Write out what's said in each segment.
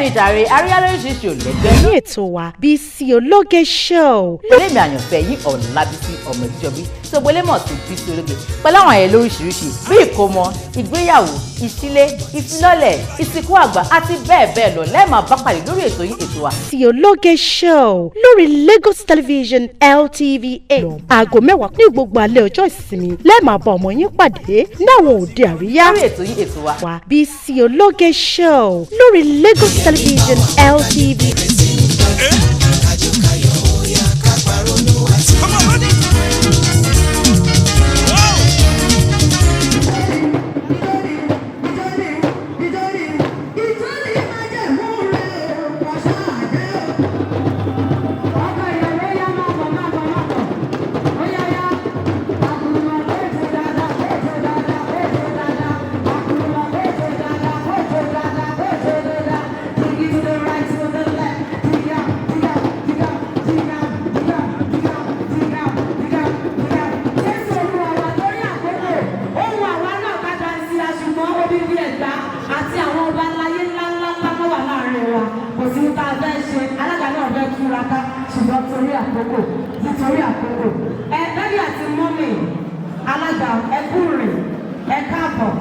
Bẹ́ẹ̀ ni jàre, àríyá lóríṣiríṣi ò lẹ́gbẹ́. Ní ètò wa Bísí Ológe Show. Pẹ̀lú èmi àyànfẹ́ yín, Ọ̀làbísí ọmọ ìjọbí tí gbogbo ilé mọ̀ sí Bísí Ológe, pẹ̀lú àwọn ayẹyẹ lóríṣiríṣi bí ìkómọ, ìgbéyàwó, ìṣílé, ìfilọ́lẹ̀, ìsìnkú àgbà àti bẹ́ẹ̀ bẹ́ẹ̀ lọ lẹ́ẹ̀ máa bá pàdé lórí ètò yín, ètò wa. Bísí Ológe Show lórí Lagos Television LTV 8, aago 10 ní gbogbo alẹ́ ọjọ́ ìsinmi lẹ́ẹ̀ máa bá ọmọ yín pàdé náwọn òde àríyá. Lórí ètò yín, ètò wa. Wa Bísí Ológe Show lórí Lagos Television LTV. Come on, ready? Whoa! Ọkọ ìyàwó, yá, máa bọ̀, máa bọ̀, máa bọ̀. Ó yá, yá. Àkùrọ̀ ètò dáadáa, ètò dáadáa, ètò dáadáa. Àkùrọ̀ ètò dáadáa, ètò dáadáa, ètò dáadáa. Take it to the right, to the left. Dig out, dig out, dig out, dig out, dig out, dig out, dig out, dig out, dig out. Jésù Olúwa wa, lórí àkókò. Ohun àwa náà ká dá sí aṣùgbọ́n odidi Ẹ̀gbá àti àwọn ọba aláyé ńláńlá ńlá tó wà láàrin wa. Kò sí ní tá a fẹ́ ṣe. Alága náà fẹ́ túraká, ṣùgbọ́n torí àkókò, nítorí àkókò. Ẹ daddy àti mummy, alága, ẹ kú rìn, ẹ káàbọ̀.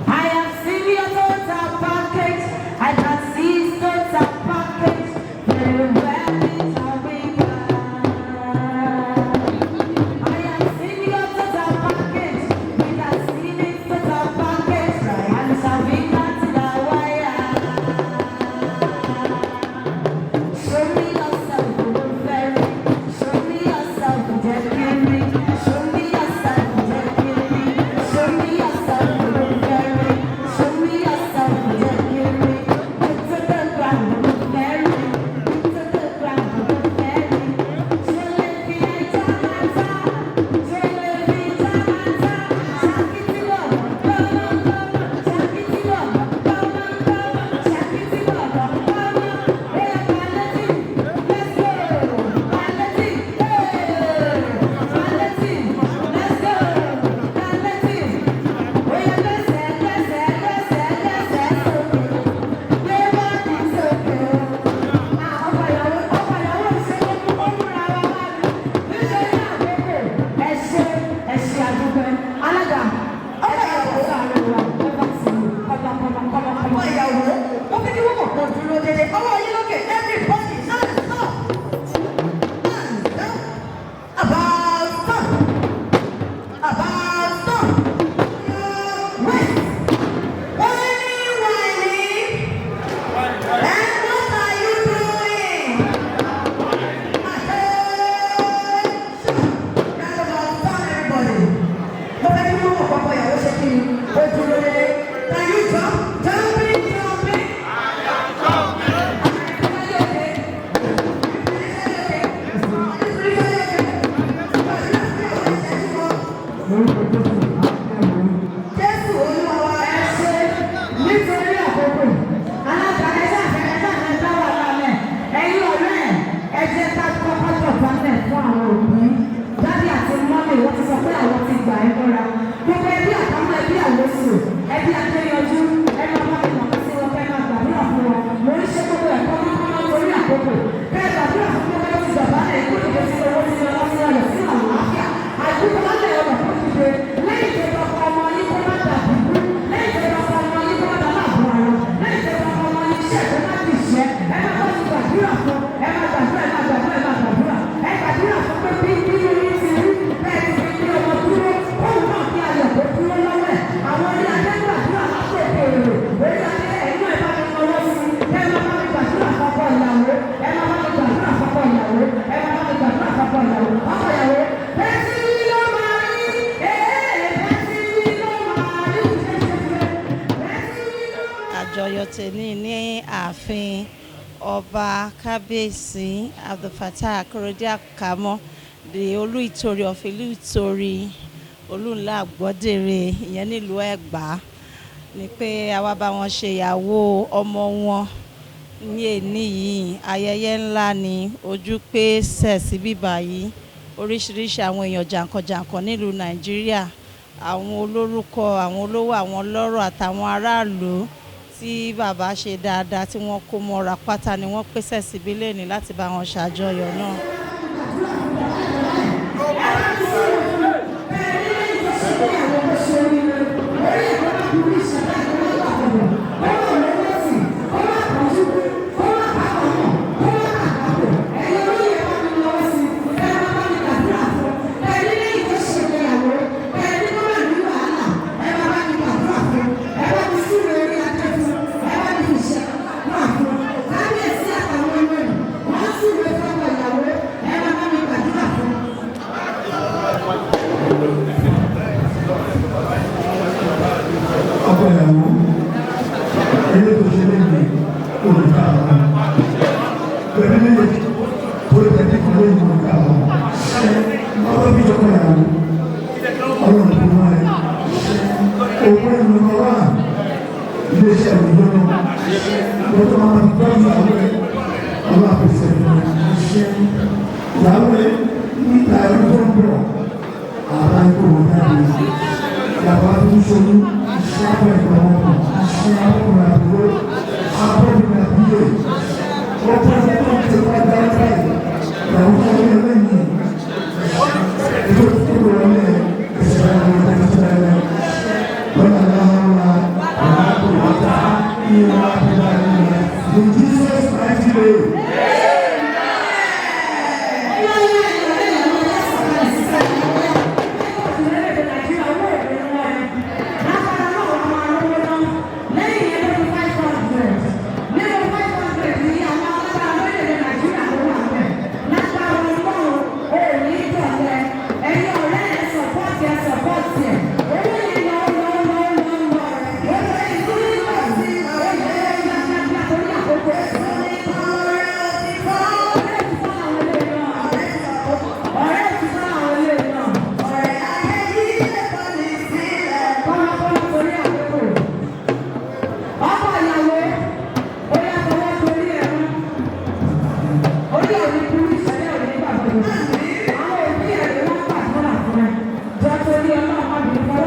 I have seen your total package. I can see total package. Very well, it we I have seen your total package. We can see it total package. And Sabina to the wire. Show me yourself, very. Show me yourself, jẹ́. Show me yourself, jẹ́. Show me yourself, very. Show me yourself, jẹ́. To the ground, very. To the ground, very. Ṣọlẹ̀ fi ẹja máa ta. Ṣọlẹ̀ fi ẹja máa ta. Ṣàkìtì bọ̀, gbọ́mọ gbọ́mọ. Ṣàkìtì bọ̀, gbọ́mọ gbọ́mọ. Ṣàkìtì bọ̀, gbọ́mọ. Oya, palliative, let's go. Palliative, hey. Palliative, let's go. Palliative. Oya, gbẹ́sẹ̀, gbẹ́sẹ̀, gbẹ́sẹ̀, gbẹ́sẹ̀ sókè. Gbé body sókè. Ah, ọkọ ìyàwó, ọkọ ìyàwó ṣe é, ó múra wá wá ní. Nítorí àkókò, ẹ ṣé, ẹ ṣé, àdúgbò. Alága, ọkọ ìyàwó láàrin wa, ẹ bá ti kọ́mọ kọ́mọ kọ́mọ kọ́mọ. Ọkọ ìyàwó, ó fi kí wọ́n mọ̀ kó dúró dédé. Ọwọ́ yín lókè, everybody, hands up. Hands down. About turn. About turn. Wait. Whiny, whiny. And what are you doing? Attention. Round about turn, everybody. Mo fẹ́ kí wọ́n mọ̀ kọ́kọ́ ìyàwó ṣe kí ni? Ó dúró dédé. Can you jump? Jumping, jumping. Okay. Jésù Olúwa wa. Ẹ ṣé, nítorí àkókò. Alága, ẹ ṣàfẹ́, ẹ ṣàfẹ́ dá wà lálẹ́. Ẹ̀yin ọ̀rẹ́ ẹ̀, ẹ jẹ́ ká kọ́kọ́ dọ̀bálẹ̀ fún àwọn òbí. Daddy àti mummy, wọ́n ti sọ pé àwọn ti gbà ẹ́ mọ́ra. Gbogbo ẹbí àtàwọn ẹbí àwòsù, ẹbí Adéyanjú, ẹ máa bá mi mọ̀ sí wọn, kẹ́ máa gbàdúrà fún wọn. Mo ń ṣe gbogbo ẹ̀kọ́ kọ́kọ́ torí àkókò. Kẹ́ ẹ gbàdúrà fún gbogbo ẹbí ti dọ̀bálẹ̀, ikú dìde sí owó, sí ọlá, sí ọyọ̀, sí àlàáfíà. Àìkú lálẹ́ ọ̀rọ̀ kó dìde. Lẹ́yìn tó bá kọ́ ọmọ yín, kó má dàbí kú. Lẹ́yìn tó bá kọ́ ọmọ yín, kó má dàbí àbọ̀ ara. Lẹ́yìn tó bá kọ́ ọmọ yín, iṣẹ́ kó má dì iṣẹ́. Ẹ má bá mi gbàdúrà fún. Ẹ má gbàdúrà, ẹ má gbàdúrà, ẹ má gbàdúrà. Ẹ gbàdúrà fún pé bí orí ti rí bẹ́ẹ̀ ti fi ní ọmọ dúró. Òun náà kí ayọ̀ kó dúró lọ́wọ́ ẹ̀. Àwọn orí adé gbàdúrà lápò èrò. Orí adé, ẹ̀yin náà, ẹ bá mi lọ́wọ́ sí. Ẹ má bá mi gbàdúrà fọ́kọ ìyàwó. Ẹ má bá mi gbàdúrà fọ́kọ ìyàwó. Ẹ má bá mi gbàdúrà fọ́kọ ìyàwó. Ọkọ ìyàwó, bẹ́ẹ̀ tí ló máa rí. Ee, bẹ́ẹ̀ tí ló máa rí. Bẹ́ẹ̀ tí ló máa rí. Àjọyọ̀ tèmi ní ààfin Ọba Kábíyèsí Abdulfatah Akorede Akamọ, the Olú Ìtorí of ìlú Ìtorí, Olúńlá Àgbọ́dèrè, ìyẹn nílùú Ẹ̀gbá, ni pé àwa bá wọn ṣe ìyàwó ọmọ wọn ní èní yìí. Ayẹyẹ ńlá ni, ojú pé sẹ̀ sí bíbá yìí. Oríṣiríṣi àwọn èèyàn jàǹkànjàǹkàn nílùú Nàìjíríà, àwọn olórúkọ, àwọn olówó, àwọn ọlọ́rọ̀ àtàwọn aráàlú. Tí bàbá ṣe dáadáa tí wọ́n kó mọ́ra pátá ni wọ́n pèsè síbí lẹ́ni láti bá wọn ṣàjọyọ̀ náà. Ọkọ ìyàwó, ilé tó ṣe lé ní olùkọ́ àwọn pẹ̀lú méjì tó lè tẹ̀lé kan lé ní olùkọ́ àwọn ọkọ bí ọkọ ìyàwó ọlọ́run tó wá rẹ̀ owó ìlú ọwọ́ iléeṣẹ́ òyìnbó náà wọ́n tó máa ń gbọ́ ìyàwó rẹ̀ ọlọ́run àpèsè ìyàwó rẹ̀ níta ẹni tó ń bọ̀ àbá ikú wọn jáde ìyàwó àtúnṣe akọ ìgbàwọ̀pọ̀ akọkùnrin àbúrò akọkùnrin àbúrò ọkọ tó ń tẹ wá dáadáa ìyàwó tó ń lé lẹ́yìn ètò tó wọlé ẹsẹ̀ àwọn ọmọ tó ń lé lọ́nà láhàlá ọ̀làkùnrin ìwà àbúrò in Jesus mighty name. Àwọn òbí ẹ̀ ló wọ́n gbàdúrà fún ẹ. Jọ torí Ọlọ́run má bínú.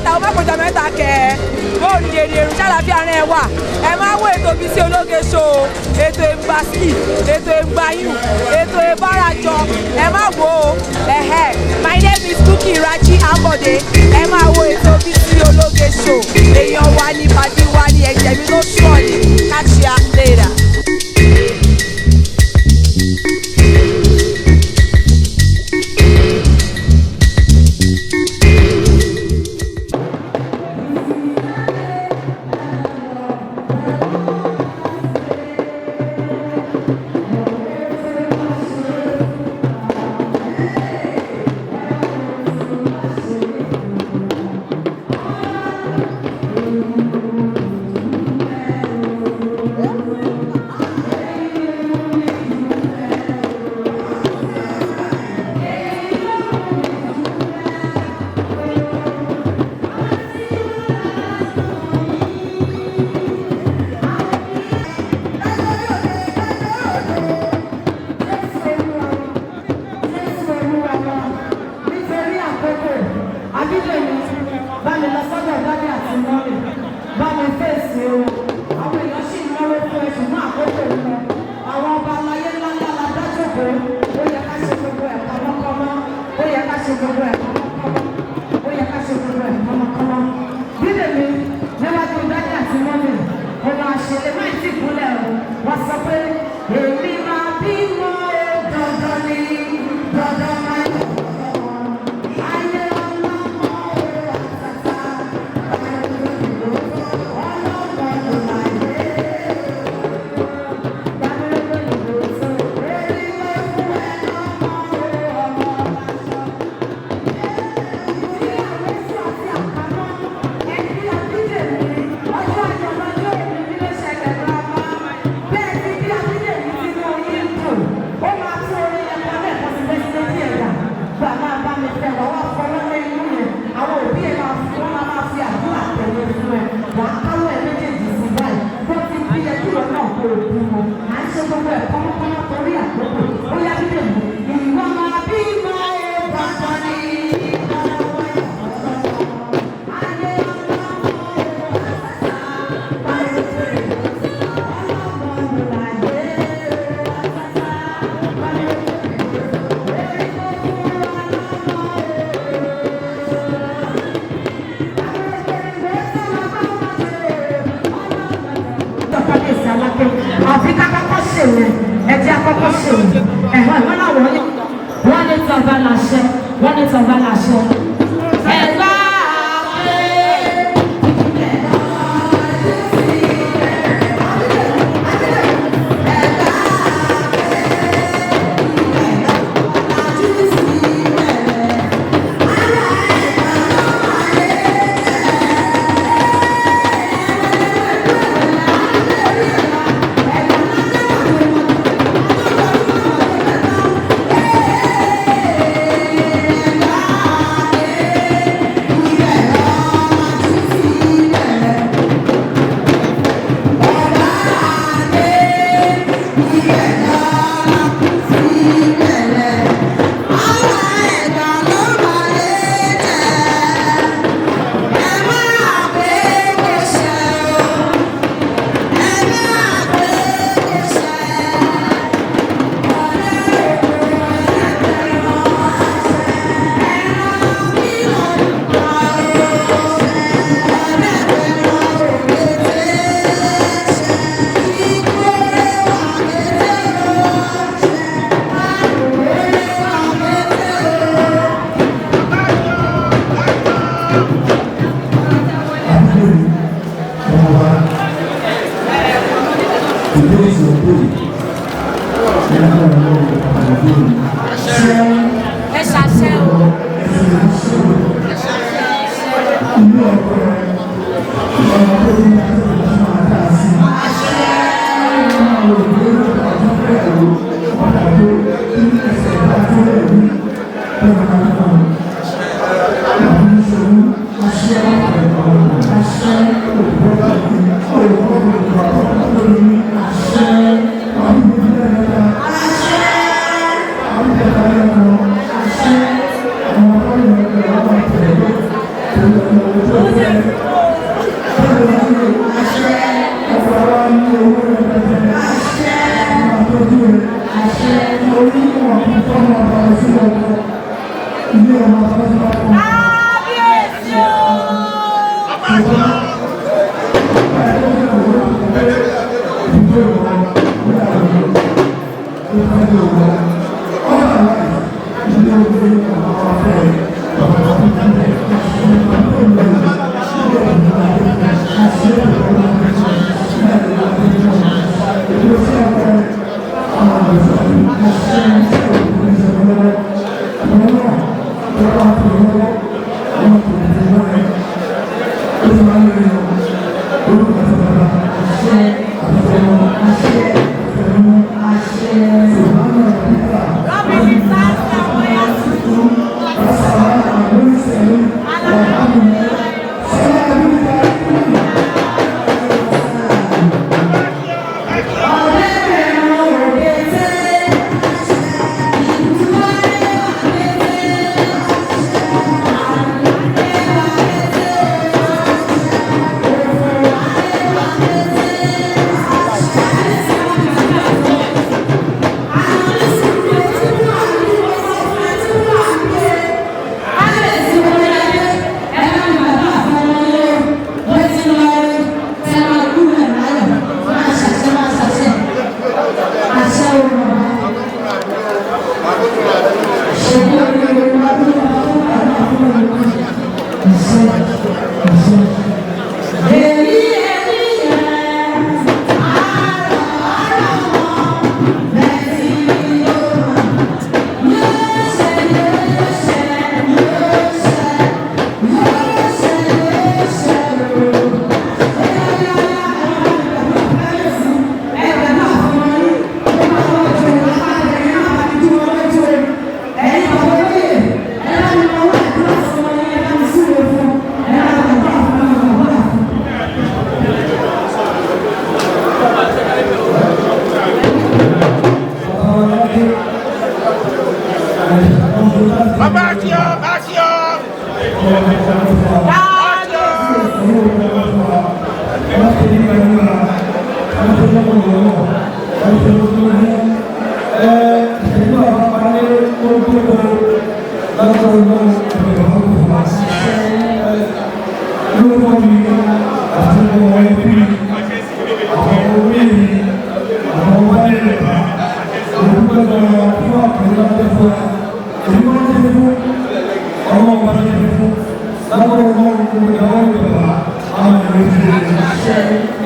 mẹ́ta, ó má kọjọ mẹ́ta kẹ́ ẹ. Bóòlù ní èrè èrò ṣàlàfíà rẹ̀ wà. Ẹ máa wo ètò Bísí Ológe Show, ètò ìgbàsí, ètò ìgbàyùn, ètò ìbárajọ. Ẹ má wo o. Ẹ̀hẹ́. My name is Bukky Raji Ambode. Ẹ máa wo ètò Bísí Ológe Show. Èèyàn wa ni pàdé wa ni ẹ̀jẹ̀ mi ló sọ̀ ni. Catch ya later. Nítorí àkókò, Abídèmí, bá mi lọ sọ́dọ̀ dádì àti mọ́mì, bá mi fèsì o. Àwọn èèyàn sì ń náwó fún ẹ ṣùgbọ́n àkókò ń lọ. Àwọn ọba aláyé ńláńlá la dájókòó. Ó yẹ ká ṣe gbogbo ẹ̀ kọ́mọ́kọ́mọ́. Ó yẹ ká ṣe gbogbo ẹ̀ kọ́mọ́kọ́mọ́. Ó yẹ ká ṣe gbogbo ẹ̀ kọ́mọ́kọ́mọ́. Bídèmí, níwájú dádì àti mọ́mì, ó máa ṣe lè má ì tí kúnlẹ̀ o. Wọ́n sọ pé èmi máa bímọ o dandan ni dandan máa ń ayé ọlọ́mọ o àtàtà ọlọ́mọ ló máa yé dábìlẹ́gbẹ̀ ìlú tó èrí ló fún ẹ lọ́mọ o ọmọ aṣọ. Ìdílé àwẹ̀sọ àti àkámọ́ ẹbí Abídèmí ọjọ́ ayọ̀ lọ́jọ́ èmi ní ló ṣẹlẹ̀ lọ́mọ. Bẹ́ẹ̀ ni bí Abídèmí ti mú oyin dùn, ó máa tún orin yẹn pa lẹ́ẹ̀kan sí lẹ́sí lórí ẹ̀dá. Gbà máa bá mi fẹ́ wà wá fọwọ́ lé inú yẹn. Àwọn òbí ẹ̀ máa fi wọ́n máa fi àdúrà tẹ̀lé fún ẹ. Wà á káwọ́ ẹ méjèèjì sí báyìí. Bó ti bí ẹ kúrò náà kó o bí wọn. À ń ṣe gbogbo ẹ̀ kọ́mọ́kọ́mọ́ torí àkókò. Ó yá Bídèmí, ìwọ máa bí mọ́ ẹ dandan ni. Kábíyèsí aláké àfi ká kọ́kọ́ ṣèwé ẹ̀jẹ̀ akọ́kọ́ ṣèwé ẹ̀họ́ ìwọ́n náà wọ́n ní wọ́n ní tọ́ba láṣẹ wọ́n ní tọ́ba láṣẹ. Ẹ̀gbá pé. Ẹ ṣàṣẹ o. Thank you.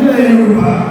Ilẹ̀ Yorùbá.